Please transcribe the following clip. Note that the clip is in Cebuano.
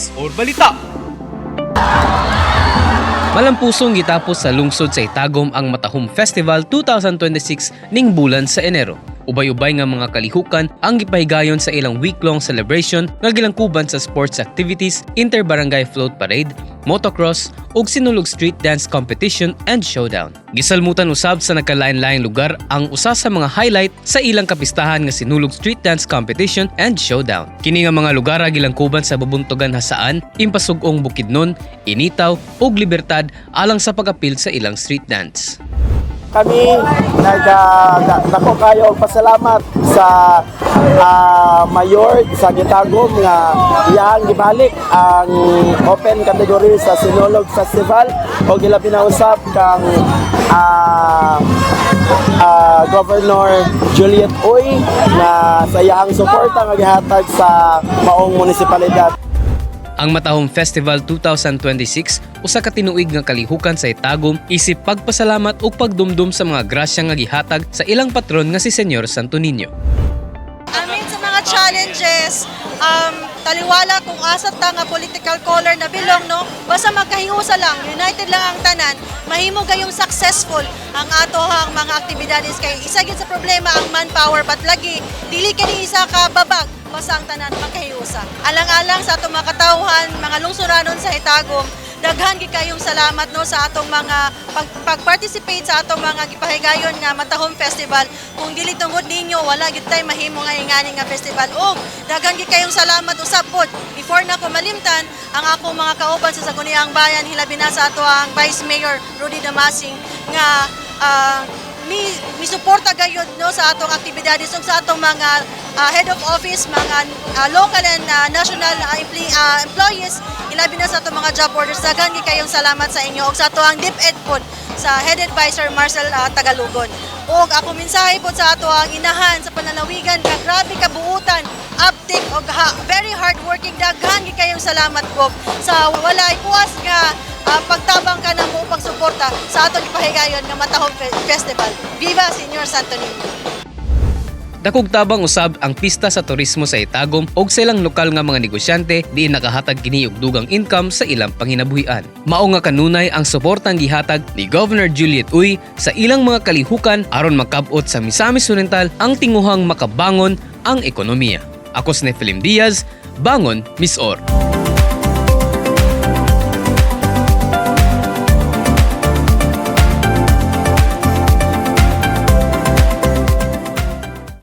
MisOr Balita. Malampusong gitapos sa lungsod sa Itagom ang Matahom Festival 2026 ning bulan sa Enero. Ubay-ubay nga mga kalihukan ang gipahigayon sa ilang week-long celebration nga gilangkuban sa sports activities, inter-barangay float parade, motocross ug Sinulog Street Dance Competition and Showdown. Gisalmutan usab sa nagkalain-laing lugar ang usa sa mga highlight sa ilang kapistahan nga Sinulog Street Dance Competition and Showdown. Kini nga mga lugar gilangkuban sa Bubuntugan Jasaan, Impasug-ong Bukidnon, Initao ug Libertad alang sa pag-apil sa ilang street dance. Kami dako kayo og pasalamat sa mayor sa Gitagum nga iyang gibalik ang open category sa Sinulog Festival o ilabi na usab kang Governor Juliet Uy na sa iyang suporta nga gihatag sa maong munisipalidad. Ang Matahom Festival 2026 usa ka tinuig nga kalihukan sa Itagom isip pagpasalamat ug pagdumdum sa mga grasya nga gihatag sa ilang patron nga si Señor Santo Niño. Amin sa mga challenges, taliwala kung asa ta nga political color na bilong, no? Basta magkahiusa lang, united lang ang tanan, mahimo gayong successful ang atohang mga aktibidades kay isa gyud sa problema ang manpower, but lagi dili kini isa ka babag basta ang tanan magkahiusa. Alang-alang sa atong mga katawhan, mga lungsuranon sa Itagom, daghan gid kayong salamat, no, sa atong mga pag-participate sa atong mga gipahigayon nga Matahom Festival. Kung dili tungod ninyo, wala gyud tay mahimo nga ingani nga festival. Ug daghan gid kayong salamat usab pod. Before na ko malimtan ang akong mga kauban sa Sangguniang Bayan, hilabi na sa ato ang Vice Mayor Rudy Damasing nga mi misuporta gayud, no, sa atong aktibidades ug sa atong mga head of office, mga local and national employees, ilabi na sa atong mga job orders. Daghan gid kayong salamat sa inyo ug sa ato ang DepEd pod sa Head Advisor Marcel Tagalugon. Ug ako mensahe pod sa ato ang inahan sa panlalawigan ka grabe kabuutan, uptick og very hardworking. Daghan gid kayong salamat po sa walay puas nga pagtabang ka namo, pagsuporta sa atong ipahigayon nga Matahom Festival. Viva Señor Santo Niño! Dakog tabang usab ang pista sa turismo sa Itagom ug sa ilang lokal nga mga negosyante diin nakahatag kini og dugang income sa ilang panginabuhian. Mao nga kanunay ang suportang gihatag ni Governor Juliet Uy sa ilang mga kalihukan aron makab-ot sa Misamis Oriental ang tinguhang makabangon ang ekonomiya. Ako si Nephilim Diaz, Bangon, MisOr.